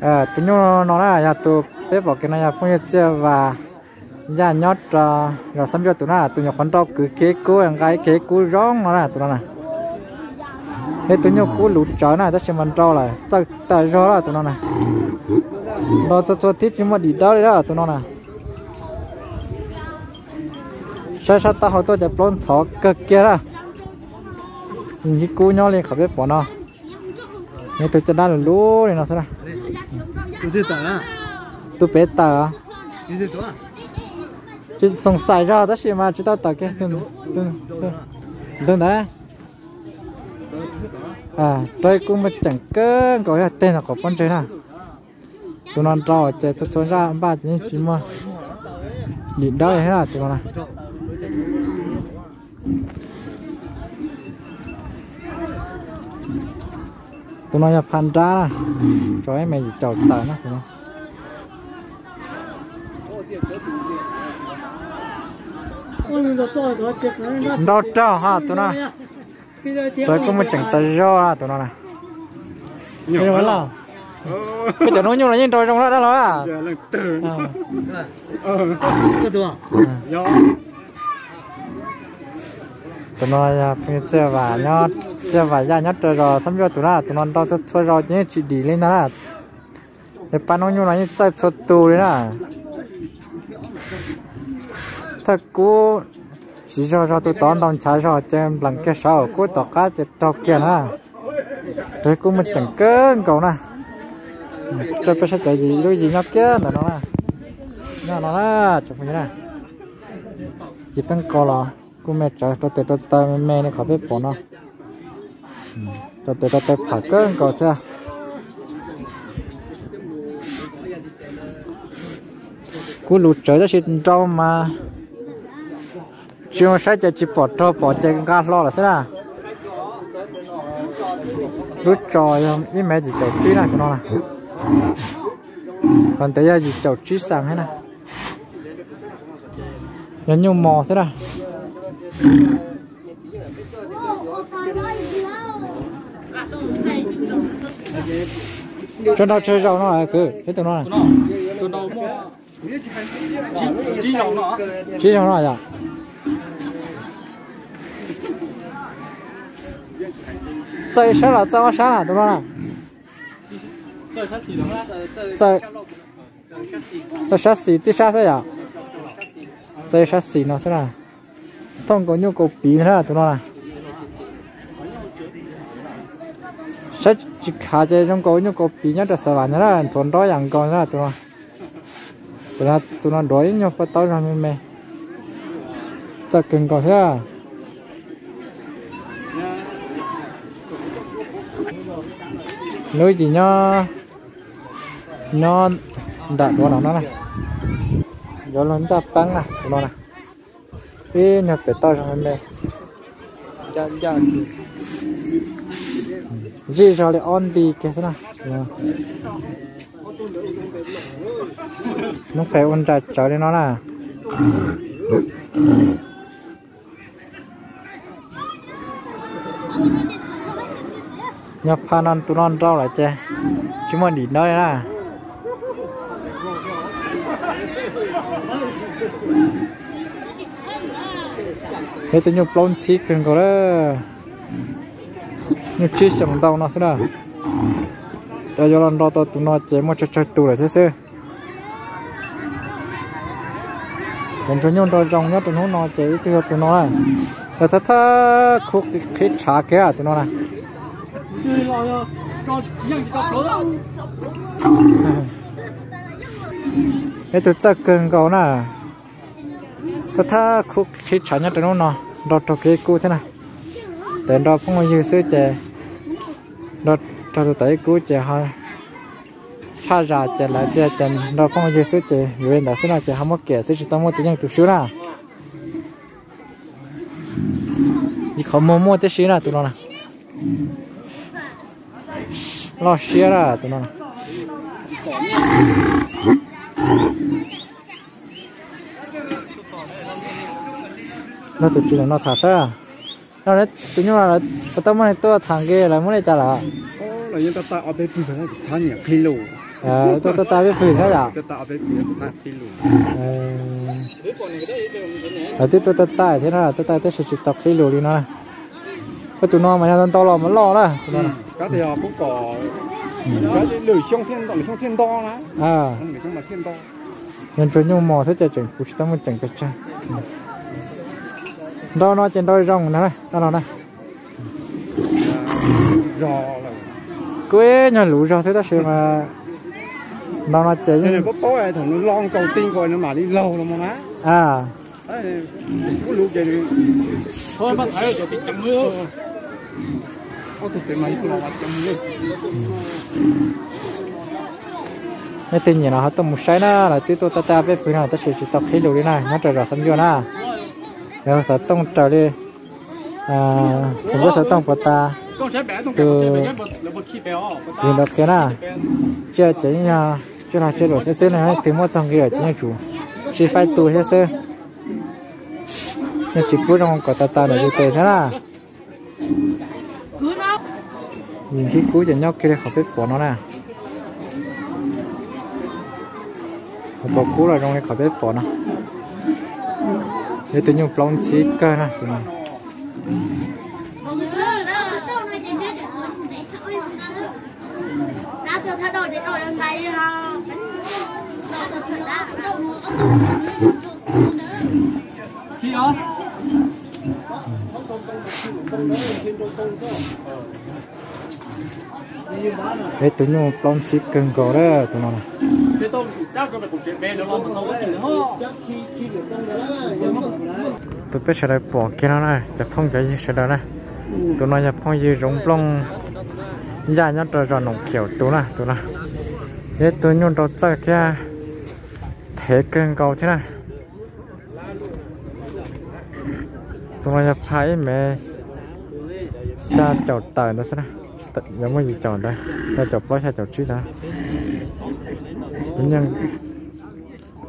Tus nyuj no na yog tus peb pom kiag no yog phooj ywg Txiaj Vas Yaj nyob rau zos Xab Npyuaj tus na, tus nyuam qhuav nrau kwv kiag ib kub, nqa ib kiag ib kub zoo no na tus no na. Ib tug nyuj kub luv tsawv na tab sis mas nrau lawm txawj tawm zog lawm tus no na. Nrau txhua txhua tib tsis muaj dim dawb li lawm tus no na. Saib sab taub hau tuaj cov plaub ntxhov kawg kiag lawm. Ib kub nyob li qhov peb pom no. Nws tus caj dab lus lub li no xwb na. Tus pem tawm. Tsis xoom xais zog tab sis mas tsis tau tawm kiag tus ntawd. Rau ib kub muaj ceem kawg nkaus yog teg ntawm qhov pob ntseg na. Tus no nrau ces txhua txhua zaj npaj ces yeej tsis muaj dim dawb li thiab tus no na. Tus no yog pha nrab na, tso ib me yim caum tawm na tus no. Nrau raug ha tus no. Tus kuj muaj ceem tas zog tus no na. Peb cov noob nyuj los yeej nrau zoo lawm dab laug. Tus no yog Txiaj Vam, Txiaj Vam Yaj nyob rau zos Xab Npyuaj tus na, tus no nrau txhua txhua zaus ces yeej tsis dim li ntag na. Ces pab noob nyuj no yeej txawj txhua tus li na. Thawj kub siv zog zog tus tod ntaus nchav zog ces nplees kiag saud, kub tom qab ces raug kiag na. Raug kuj muaj ceem kawg nkaus na. Rau peb saib cov yim, lub yim nyob kiag ntawm no na. Nyob no na, tsoom phooj ywg na. Yim peb nkaus los kuj me tsawv, rau tes rau taw me me li qhov peb pom no. Rau tes rau taw pham kawg nkaus thiab. Kub luv tsawv tab sis nrau mas tsis zoo saib ces tsis pom raug, pom ces nqa hlo lawm xwb na. Lub tso yog ib mev yim caum tsib na tus no na. Qhov ntev yog yim caum tsib xees thiab na. Yog nyuj mos xwb na. Tso nrau tsawg zaus no kwv, peb tus no? Tsib zaus no yom. Txawj ib sab los txawj ob sab na tus no na? Txawj sab xis tib sab xwb yom. Txawj sab xis no xwb na. Thooj nkaus nyuj kaus piv ntag tus no na. Saib tsis khav ces zoo nkaus nyuj kaus piv nyob rau Xav Vam ntag na, nthuav nrob yam nkaus ntag tus no. Tus no duav ib nyuag paj taub zog me me. Txawj kawg nkaus thiab. Lub yim nyob, nyob nram duav no no na. Yuav luag ncaj peeb na tus no na. Ib nyuag pem toj zog me me. Zij zog li ob nti kiag xwb na. Hnub qes ua nra tsawv li no na. Nyob pha no tus no nrau lawm ces tsis muaj dim dawb li na. Peb tus nyuj plaub ntxhib kawg nkaus lawm. Nyuj tsib xyoos ntau no xwb na. Cov yuav los nrau tau tus no ces muaj tsawg tsawg tus lawm thiab xwb. Cov ntsuag nyuj nrau zoo nyob rau hnub no ces ib tug yog tus no na. Yog thawj thawj khub qhib tshav kiag tus no na. Ib tug txawj kawg nkaus na. Thawj thawj khub qhib tshav nyob rau hnub no nrau raug kiag ib kub thiab na. Tes nrau phooj ywg xwb ces nrau raug tus tawm ib kub ces ho tshaj zam ces lawv tias ces nrau phooj ywg xwb ces yuav li ntawd xwb no ces ho muab kiam xwb tsis tau muaj tus yeej tus swb na. Ib qhov muag muaj tib si na tus no na. Loj siab na tus no. Nrog tus tsis no tham saib. Tus nyuj no puas tau muaj neeg tuaj tham nqe lawv muab li cas lawm? Los yeej tab tab ob peb tug thab niam qhib lus. Tuaj tag tag peb pwg thiab yom? Lawv twb tuaj tag tag thiab no, tag tag tab sis tsis tau qhib lus li no. Ua tus no mas yog ntau los mas loj na. Yog ntsuag nyuj mos xwb ces tseem kuv tsis tau muaj ceem pes tsawg. Nrau no ces nrau zoo ntag no na. Kuj nyuag luv zog xwb tab sis mas nrau no ces yeej Nej twg nyiam no ho tuaj mus saib na, lawv twb tuaj tag tag peb pwg no tab sis tsis tau qhib lus li na, nyob rau zos Xab Ncuaj na. Lawv xov tooj raws li tus npawb xov tooj puas tas, tus yus ntawd qhia na. Tsiaj ces yeej yog tsiaj lag tsiaj luam thiab xwb na, leej twg muab txog nqi lawm ces yeej tsum sib faib tu thiab xwb. Yeej tsis pub zoo kom tas tas ntawm yus tes thiab na. Yim nkhib kub ces nyob kiag li qhov peb pom no na. Qhov pom kub los zoo li qhov peb pom no. Yog tus nyuj plaub ntxhib kawg na tus no. Peb tus nyuj plaub ntxhib kawg nkaus lawm tus no. Tus peb sawv daws pom kiag no na, cov phooj cov ywg sawv daws na. Tus no yog phooj ywg Zoov Nplooj Yaj nyob rau zos Noom Khiaum tus na, tus no. Yog tus nyuj nrau txawj thiab thev kawg nkaus thiab na. Tus no yog pha ib mev xya caum tawm ntawd xwb na, yog muaj yim caum ntawd, xya caum plaub xya caum tsib ntawd.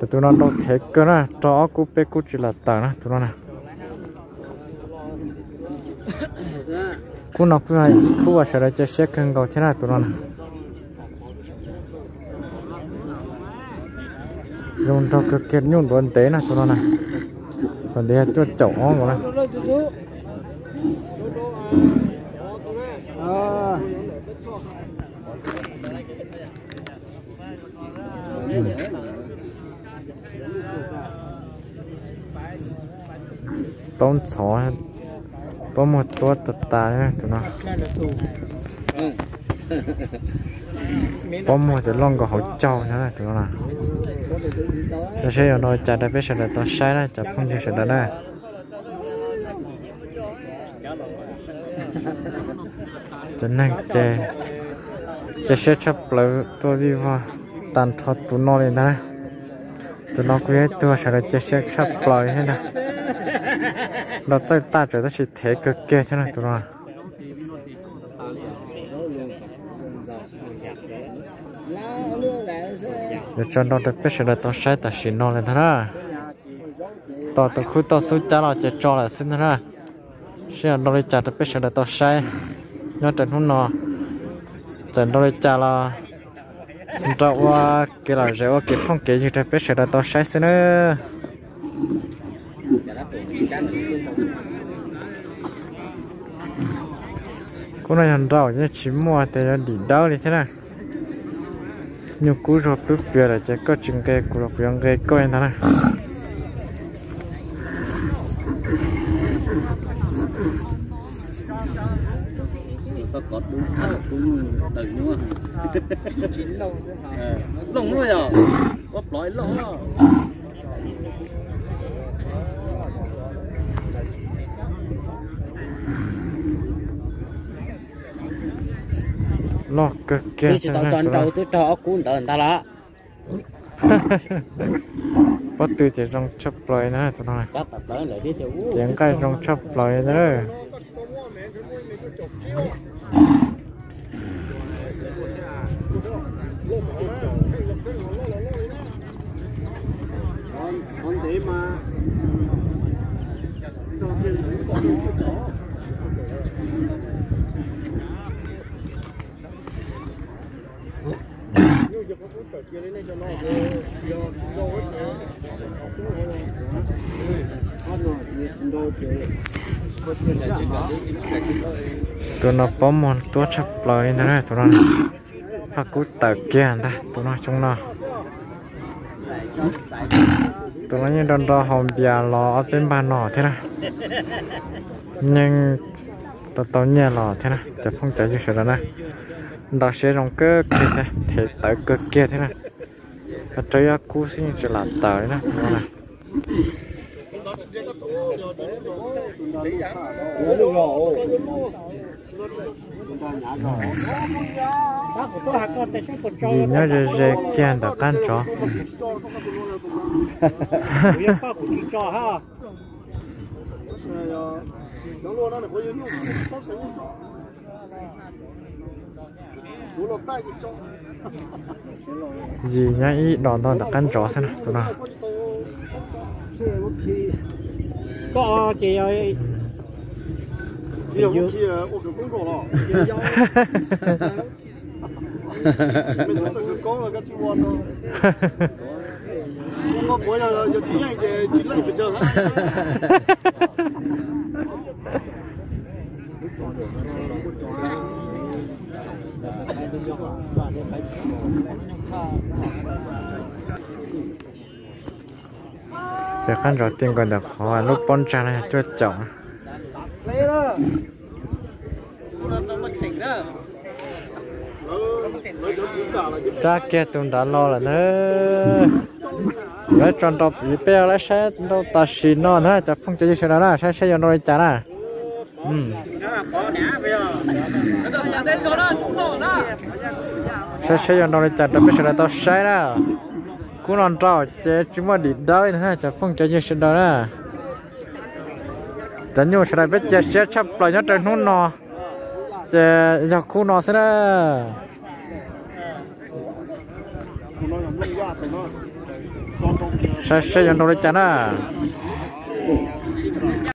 Tus no nrau thev kawg na, rau ob kub peb kub tsis lam tawm na tus no na. Kub no kuj yog ib khub uas sawv daws cia siab kawg nkaus thiab na tus no na. Zoo nraug kawg kiag, nyuj ntuav ntev na tus no na. Kom ntev yog cuaj caum ob nkaus na. Pob ntxhov, pob muag tuab tas tas tus no. Pob muag ces loj nkaus hauv caug tus no. Saib yuav nrau li cas rau peb sawv daws tau saib na cov phooj ywg sawv daws na. Cov neeg ces cia siab tshaj plaws tuaj vij vog tag nrho tus no li ntag. Tus no kuj yog ib tug sawv daws cia siab tshaj plaws thiab ntag. Nrau txawj tag tseem tab sis thev kawg kiag thiab na tus no. Yuav tso nrau rau peb sawv daws tau saib tam sim no li ntag na. Tos tus khub toj xub cab los ces tso lawm xwb ntag na. Saib yuav nrau li cas rau peb sawv daws tau saib nyob rau hnub no. Txawm nrau li cas los nrau ua kev lom zem ua kev phooj kev ywg rau peb sawv daws tau saib xwb nawb. Kub no yog nrau yeej tsis muaj tias yuav dim dawb li thiab na. Nyuj kub zuag pwb pias lawm ces koj tsis nqe kuv los kuv yuav nqe koj li ntag na. Looj luaj yog ua plov looj. Loj kawg kiag. Twb tsis tau tso nrau twb raug ob kub ntawd ntag lawm. Pob tw ces zoo tshaj plaws na tus no. Ces nqaij zoo tshaj plaws li ntag. Tus no pob muag tuab tshaj plaws li ntag na, tus no phaj kub tawm kiag ntag, tus no xyoo no. Tus no yeej nro nro haus npias los ob peb npag no thiab na. Yeej tau tau nyiaj los thiab na, cov phooj cov ywg sawv daws na. Nrau siab zoo kawg kiag thiab, them tawv kawg kiag thiab na. Qhov tseeb yuav kub xwb yeej tsis lam tawm li na. Yim nyob ze ze kiag ntawm qab ntsov. Yim nyob ib dos ntawm qab ntsov xwb na tus no. Pem qab ntsov ti nkaus ntawm qhov lub pob ntsag no yog cuaj caum. Rab kiag tus nrad los lawm na. Yuav tso nrau pem peb lawv saib nrau tam sim no na cov phooj cov ywg sawv daws na, saib seb yuav nrau li cas na. Saib seb yuav nrau li cas rau peb sawv daws tau saib na. Kub no nrau ces tsis muaj dim dawb li na cov phooj cov ywg sawv daws na. Cov nyuj sawv daws peb cia siab tshaj plaws nyob rau hnub no ces yog kub no xwb na. Saib seb yuav nrau li cas na.